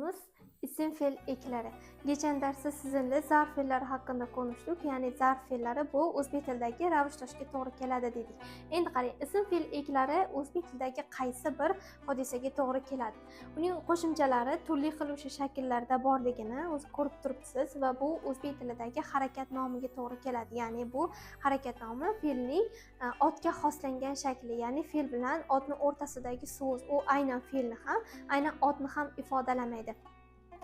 Konumuz isim fe'l eklari. Geçen derste sizinle zarf fe'llari haqida konuştuk. Ya'ni zarf fe'llari bu o'zbek tilidagi ravishdoshga to'g'ri keladi dedik. Endi qarang, ism fe'l eklari o'zbek tilidagi qaysi bir hodisaga to'g'ri keladi? Uning qo'shimchalari turli xil o'sha shakllarda borligini o'zi ko'rib turibsiz va bu o'zbek tilidagi harakat nomiga to'g'ri keladi. Ya'ni bu harakat nomi fe'lning otga xoslangan shakli, ya'ni fe'l bilan otni o'rtasidagi so'z, u aynan fe'lni ham, aynan otni ham ifodalamaydi.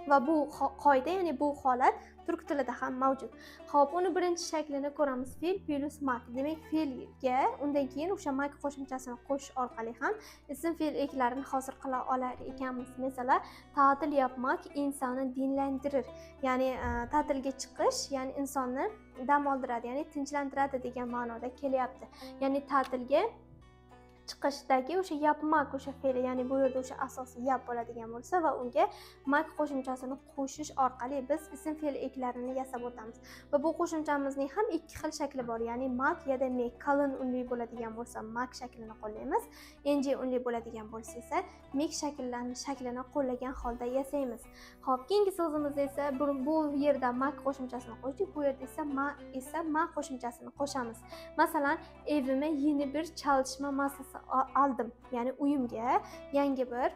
Va bu qoida, ya'ni bu holat turk tilida ham mavjud. Xo'p, uni birinchi shaklini ko'ramiz. Fe'l plus mak. Demak, fe'lga undan keyin o'sha mak qo'shimchasini qo'shish orqali ham ism fe'l eklarini hosil qila olar ekanmiz. Masalan, ta'til yapmak insonni dinlendirir. Ya'ni ta'tilga chiqish, ya'ni insonni dam oldiradi, ya'ni tinchlantiradi degan ma'noda kelyapti. Ya'ni ta'tilga chiqishdagi o'sha yapmak o'sha fe'li, ya'ni bu yerda o'sha asosiy yap bo'ladigan bo'lsa va unga mak qo'shimchasini qo'shish orqali biz ism fe'l eklarini yasab o'tamiz. Va bu qo'shimchamizning ham ikki xil shakli bor, ya'ni mak ya da mek. Kalın unli bo'ladigan bo'lsa mak shaklini qo'llaymiz, ince unli bo'ladigan bo'lsa esa mek shaklini qo'llagan holda yasaymiz. Xo'p, keyingi so'zimiz esa bu yerda mak qo'shimchasini qo'shdik, bu yerda esa ma esa ma qo'shimchasini qo'shamiz. Masalan, evime yeni bir çalışma masası aldım. Ya'ni uyimga yangi bir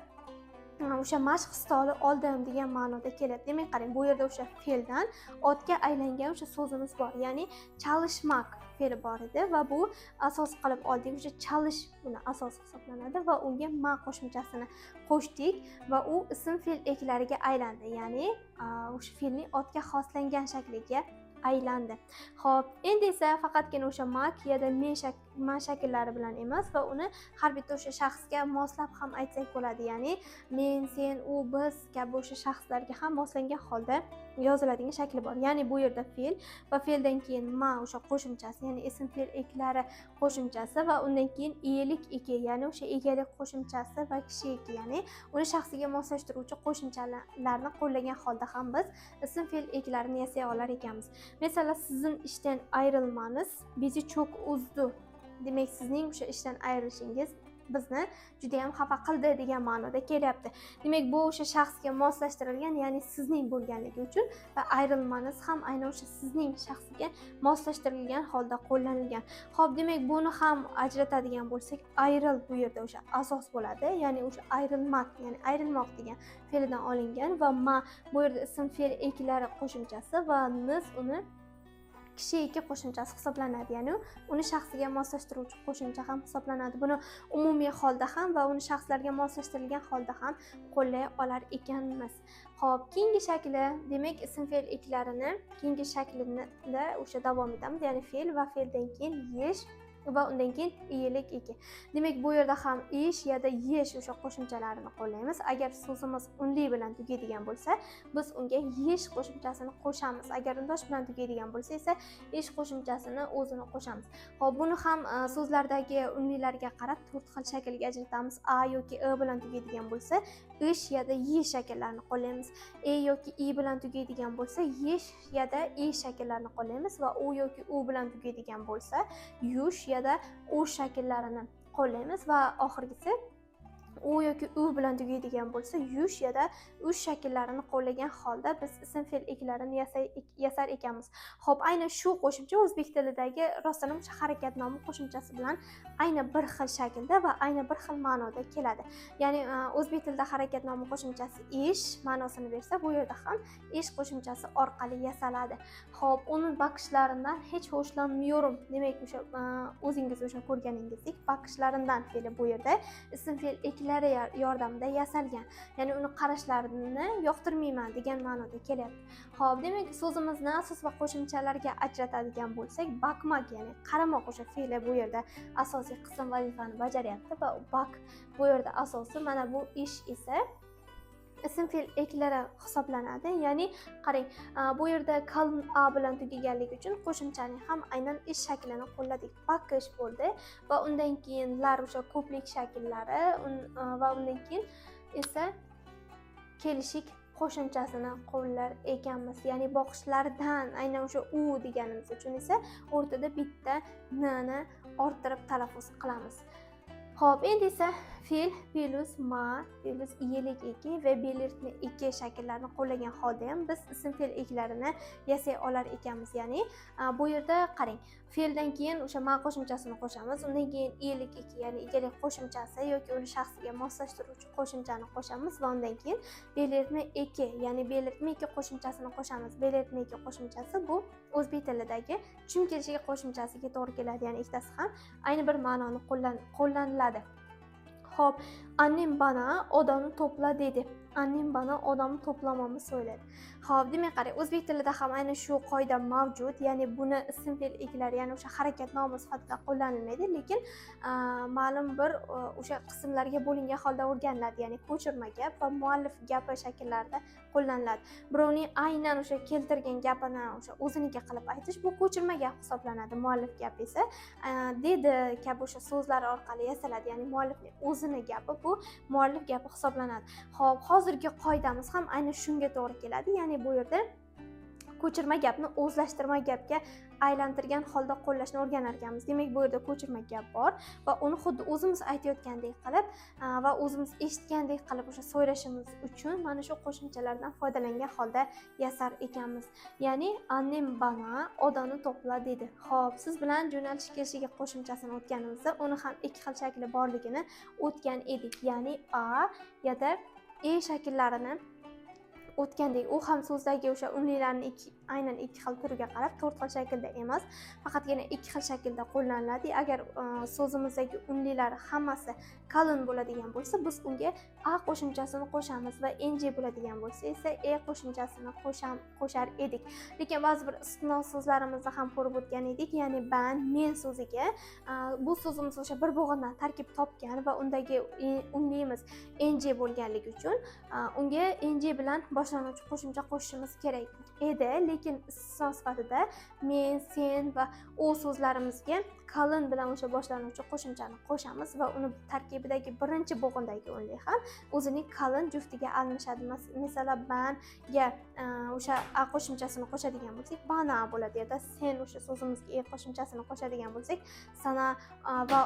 o'sha mashq stoli oldim degan ma'noda keladi. Demak, qarang, bu yerda o'sha fe'ldan otga aylangan o'sha so'zimiz bor. Ya'ni çalışmak fe'li bor edi va bu asos qilib oldik. O'sha chalish buni asos hisoblanadi va unga ma qo'shimchasini qo'shdik va u ism fe'l eklariga aylandi. Ya'ni o'sha fe'lning otga xoslangan shakliga aylandi. Xo'p, endi esa faqatgina o'sha mak ya da ma shakllari bilan emas va uni har bitta o'sha shaxsga moslab ham aytsak bo'ladi. Ya'ni men, sen, u, biz kabi o'sha shaxslarga ham moslangan holda yoziladigan shakli bor. Ya'ni bu yerda fe'l va fe'ldan keyin ma o'sha qo'shimchasi, ya'ni ism fe'l eklari qo'shimchasi va undan keyin elik eki, ya'ni o'sha egalik qo'shimchasi va kishi eki, ya'ni uni shaxsiga moslashtiruvchi qo'shimchalarni qo'llagan holda ham biz ism fe'l eklarini yasay olar ekanmiz. Mesela sizin işten ayrılmanız bizi çok üzdü. Demak, sizning o'sha ishdan ayrilishingiz bizni juda ham xafa qildi degan ma'noda kelyapti. Demak, bu o'sha shaxsga moslashtirilgan, ya'ni sizning bo'lganligi uchun va ayrilmangiz ham aynan o'sha sizning shaxsiga moslashtirilgan holda qo'llanilgan. Xo'p, demak, buni ham ajratadigan bo'lsak, ayril bu yerda o'sha asos bo'ladi, ya'ni o'sha ayrilmak, ya'ni ayrilmoq degan fe'lidan olingan va ma bu yerda ism fe'l eklari qo'shimchasi va niz uni kishi eki qo'shimchasi hisoblanadi, ya'ni uni shaxsiga moslashtiruvchi qo'shimcha ham hisoblanadi. Buni umumiy holda ham va uni shaxslarga moslashtirilgan holda ham qo'llay olar ekanmiz. Xo'p, keyingi shakli, demak, ism fe'l eklarini keyingi shaklida o'sha davom etamiz, ya'ni fe'l va fe'ldan keyin yesh va undan keyin iyelik eki. Demak, bu yerda ham ish ya da yesh o'sha qo'shimchalarini qo'llaymiz. Agar so'zimiz unli bilan tugaydigan bo'lsa, biz unga yesh qo'shimchasini qo'shamiz. Agar undosh bilan tugaydigan bo'lsa esa ish qo'shimchasini o'zini qo'shamiz. Xo'p, buni ham so'zlardagi unlilarga qarab to'rt xil shaklga ajratamiz. A yoki e bilan tugaydigan bo'lsa, ish ya da yesh shakllarini qo'llaymiz. E yoki i bilan tugaydigan bo'lsa, yesh ya da e shakllarini qo'llaymiz va u yoki u bilan tugaydigan bo'lsa, yush ya da u shakllarini qo'llaymiz va oxirgisi u yoki u bilan tugaydigan bo'lsa, yush ya da ush shakllarini qo'llagan holda biz ism fe'l eklarini yasar ekanmiz. Xo'p, aynan shu qo'shimcha o'zbek tilidagi rostdan ham o'sha harakat nomi qo'shimchasi bilan aynan bir xil shaklda va aynan bir xil ma'noda keladi. Ya'ni o'zbek tilida harakat nomi qo'shimchasi ish ma'nosini bersa, bu yerda ham ish qo'shimchasi orqali yasaladi. Xo'p, uni bakishlaridan hech hoşlanmıyorum. Demak, o'sha o'zingiz o'sha ko'rganingizdek bakishlaridan fe'li bu yerda ism fe'l eklari yordamida yasalgan. Ya'ni uni qarashlarini yoqtirmayman degan ma'noda kelyapti. Xo'p, demak, so'zimizni asos va qo'shimchalarga ajratadigan bo'lsak, bakmak, ya'ni qaramoq o'sha fe'li bu yerda asosiy qism vazifani bajaryapti va bak bu yerda asosi, mana bu ish esa ism fe'l eklari hisoblanadi. Ya'ni qarang, bu yerda kalın a bilan tugaganligi uchun qo'shimchaning ham aynan ish shaklini qo'lladik. Bakish bo'ldi va undan keyin lar o'sha ko'plik shakllari va undan keyin esa kelishik qo'shimchasini qo'llar ekanmiz. Ya'ni boqishlardan aynan o'sha u deganimiz uchun esa o'rtada bitta n ni orttirib talaffuz qilamiz. Xo'p, endi esa Fe'l plus ma plus iyelik eki va belirtma eki shakllarini qo'llagan holda ham biz ism fe'l eklarini yasay olar ekanmiz. Ya'ni bu yerda qarang, fe'ldan keyin o'sha ma qo'shimchasini qo'shamiz, undan keyin iyelik eki, ya'ni egalik qo'shimchasi yoki uni shaxsiga moslashtiruvchi qo'shimchani qo'shamiz va undan keyin belirtma eki, ya'ni belirtma eki qo'shimchasini qo'shamiz. Belirtma eki qo'shimchasi bu o'zbek tilidagi tushum kelishiga qo'shimchasiga to'g'ri keladi, ya'ni ikkitasi ham ayni bir ma'noni qo'llaniladi. Xo'p, annem bana odamni to'pla dedi. Annem bana odamni to'plamamni söyledi. Xo'p, demak qarang, o'zbek tilida ham ayni shu qoida mavjud, ya'ni buni ism fe'l eklari, ya'ni o'sha harakat nomi sifatida qo'llanilmaydi, lekin ma'lum bir o'sha qismlarga bo'lingan holda o'rganiladi, ya'ni ko'chirma gap va muallif gapi shakllarida qo'llaniladi. Birovning aynan o'sha keltirgan gapini o'sha o'ziniki qilib aytish bu ko'chirma gap hisoblanadi. Muallif gap esa dedi kabi o'sha so'zlar orqali yasaladi, ya'ni muallifning o'zini gapi bu muallif gapi hisoblanadi. Xo'p, hozirgi qoidamiz ham ayni shunga to'g'ri keladi, ya'ni bu yerda ko'chirma gapni o'zlashtirma gapga aylantirgan holda qo'llashni o'rganar ekanmiz. Demak, bu yerda ko'chirma gap bor va uni xuddi o'zimiz aytayotgandek qilib va o'zimiz eshitgandek qilib o'sha so'rashimiz uchun mana shu qo'shimchalardan foydalangan holda yasar ekanmiz. Ya'ni annem bana odamni to'pla dedi. Xo'p, siz bilan jo'nalish kelishiga qo'shimchasini o'tganimizda uni ham ikki xil shakli borligini o'tgan edik. Ya'ni a ya da e shakllarini o'tgandek, u ham so'zdagi o'sha unlilarni aynan ikki xil turiga qarab to'rt xil shaklda emas, faqatgina ikki xil shaklda qo'llaniladi. Agar so'zimizdagi unlilar hammasi kalın bo'ladigan bo'lsa, biz unga a qo'shimchasini qo'shamiz va ng bo'ladigan bo'lsa esa e qo'shimchasini qo'shar edik. Lekin ba'zi bir istisno so'zlarimizni ham ko'rib o'tgan edik, ya'ni ben, men so'ziga bu so'zimiz o'sha bir bo'g'indan tarkib topgan va undagi unlimiz ng bo'lganligi uchun unga ng bilan boshlanuvchi qo'shimcha qo'shishimiz kerak edi. Lekin istisno sifatida men, sen va u so'zlarimizga kalın bilan o'sha boshlanuvchi qo'shimchani qo'shamiz va uni tarkibidagi birinchi bo'g'indagi unli ham o'zining kalın juftiga almashadi. Masalan, ben ga o'sha a qo'shimchasini qo'shadigan bo'lsak, bana bo'ladi, ya da sen o'sha so'zimizga e qo'shimchasini qo'shadigan bo'lsak, sana va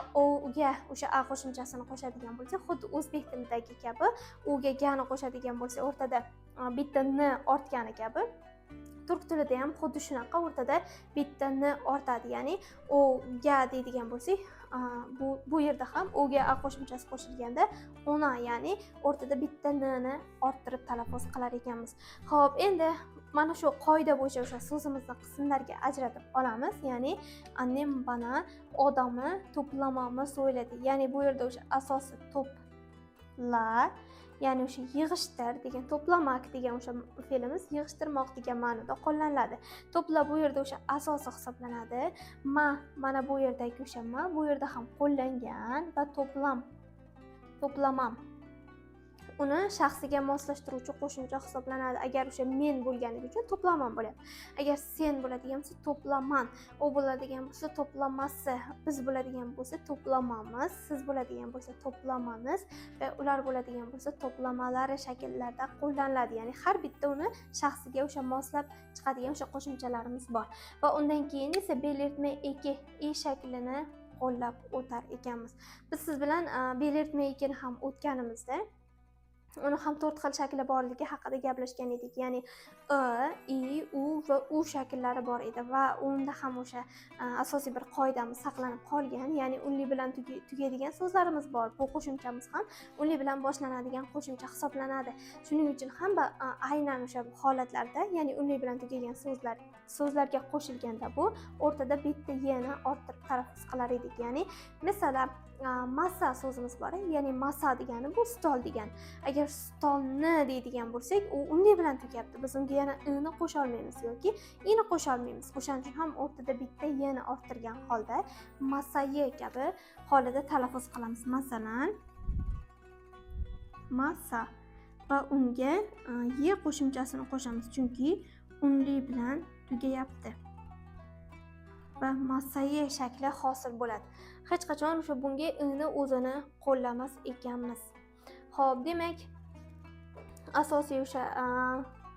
uga o'sha a qo'shimchasini qo'shadigan bo'lsak, xuddi o'zbek tilidagi kabi uga gani qo'shadigan bo'lsak, o'rtada bitta n ortgani kabi turk tilida ham xuddi shunaqa o'rtada bitta n ortadi. Ya'ni o ga deydigan bo'lsak, bu yerda ham o'ga a qo'shimchasi qo'shilganda ona, ya'ni o'rtada bitta n ni orttirib talaffuz qilar ekanmiz. Xo'p, endi mana shu qoida bo'yicha o'sha so'zimizni qismlarga ajratib olamiz. Ya'ni annem bana odamni to'plamamni so'yladi. Ya'ni bu yerda o'sha asosi to'pla, ya'ni o'sha yig'ishtir degan, to'plamak degan o'sha fe'limiz yig'ishtirmoq degan ma'noda qo'llaniladi. To'pla bu yerda o'sha asosi hisoblanadi. Ma, mana bu yerdagi o'sha ma bu yerda ham qo'llangan va to'plam, to'plamam uni shaxsiga moslashtiruvchi qo'shimcha hisoblanadi. Agar o'sha men bo'lganligi uchun to'plamam bo'lyapti. Agar sen bo'ladigan bo'lsa to'plaman, u bo'ladigan bo'lsa to'plamasi, biz bo'ladigan bo'lsa to'plamamiz, siz bo'ladigan bo'lsa to'plamamiz va ular bo'ladigan bo'lsa to'plamalari shakllarda qo'llaniladi. Ya'ni har bitta uni shaxsiga o'sha moslab chiqadigan o'sha qo'shimchalarimiz bor. Va undan keyin esa belirtma eki e shaklini qo'llab o'tar ekanmiz. Biz siz bilan belirtma ekini ham o'tganimizda uni ham to'rt xil shakli borligi haqida gaplashgan edik. Ya'ni i, u va u shakllari bor edi va unda ham o'sha asosiy bir qoidamiz saqlanib qolgan. Ya'ni unli bilan tugaydigan so'zlarimiz bor. Bu qo'shimchamiz ham unli bilan boshlanadigan qo'shimcha hisoblanadi. Shuning uchun ham aynan o'sha holatlarda, ya'ni unli bilan tugagan so'zlarga qo'shilganda bu o'rtada bitta y ni orttirib talaffuz qilar edik. Ya'ni masalan, masa so'zimiz bor, ya'ni masa degani bu stol degani. Agar stolni deydigan bo'lsak, u unli bilan tugayapti. Biz unga yana i ni qo'sha olmaymiz yoki i ni qo'sha olmaymiz. O'shaning uchun ham o'rtada bitta y ni orttirgan holda masayi kabi holida talaffuz qilamiz. Masalan, masa va unga y qo'shimchasini qo'shamiz, chunki unli bilan tugayapti va masaye shakli hosil bo'ladi. Hech qachon o'sha bunga i ni o'zini qo'llamas ekanmiz. Xo'p, demak, asosiy o'sha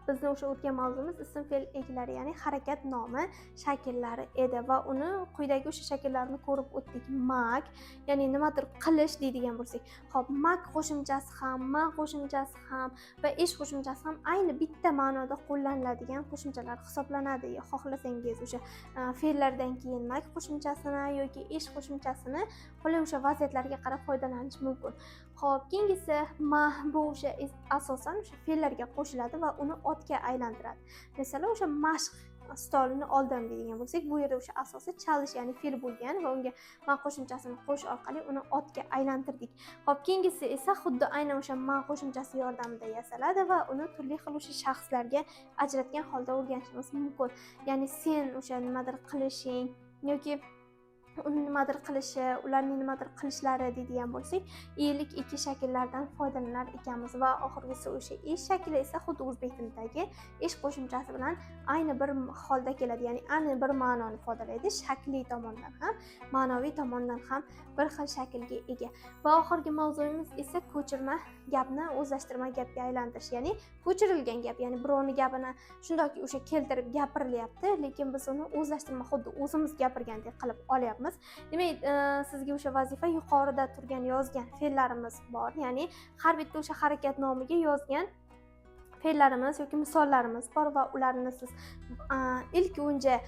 Bizni o'sha o'tgan mavzumiz ism fe'l egalari, ya'ni harakat nomi shakllari edi va uni quyidagi o'sha shakllarni ko'rib o'tdik. Mak, ya'ni nimadir qilish deydigan bo'lsak, xo'p, mak qo'shimchasi ham, ma qo'shimchasi ham va ish qo'shimchasi ham ayni bitta ma'noda qo'llaniladigan qo'shimchalar hisoblanadi. Xohlasangiz o'sha fe'llardan keyin mak qo'shimchasini yoki ish qo'shimchasini qulay o'sha vaziyatlarga qarab foydalanish mumkin. Xo'p, keyingisi ma, bu o'sha asosan o'sha fe'llarga qo'shiladi va uni otga aylantiradi. Masalan, o'sha mashq stolini oldim deydigan bo'lsak, bu yerda o'sha asosi chalish, ya'ni fe'l bo'lgan va unga ma qo'shimchasini qo'shish orqali uni otga aylantirdik. Xo'p, keyingisi esa xuddi aynan o'sha ma qo'shimchasi yordamida yasaladi va uni turli xil o'sha shaxslarga ajratgan holda o'rganishimiz mumkin. Ya'ni sen o'sha nimadir qilishing yoki uni nimadir qilishi, ularning nimadir qilishlari deydigan bo'lsak, ellik ikki shakllardan foydalanar ekanmiz. Va oxirgisi o'sha ish shakli esa xuddi o'zbek tilidagi ish qo'shimchasi bilan ayni bir holda keladi, ya'ni ayni bir ma'noni ifodalaydi, shakli tomondan ham, ma'noviy tomondan ham bir xil shaklga ega. Va oxirgi mavzuyimiz esa ko'chirma gapni o'zlashtirma gapga aylantirish, ya'ni ko'chirilgan gap, ya'ni birovning gapini shundoq o'sha keltirib gapirilyapti, lekin biz uni o'zlashtirma, xuddi o'zimiz gapirgandek qilib olyapmiz. Demak, sizga o'sha vazifa yuqorida turgan yozgan fe'llarimiz bor, ya'ni har bitta o'sha harakat nomiga yozgan fe'llarimiz yoki misollarimiz bor va ularni siz ilk o'nja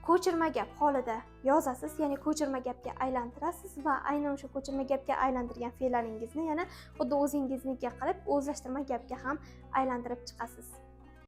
ko'chirma gap holida yozasiz, ya'ni ko'chirma gapga aylantirasiz va aynan o'sha ko'chirma gapga aylantirgan fe'llaringizni yana xuddi o'zingizniki qilib o'zlashtirma gapga ham aylantirib chiqasiz.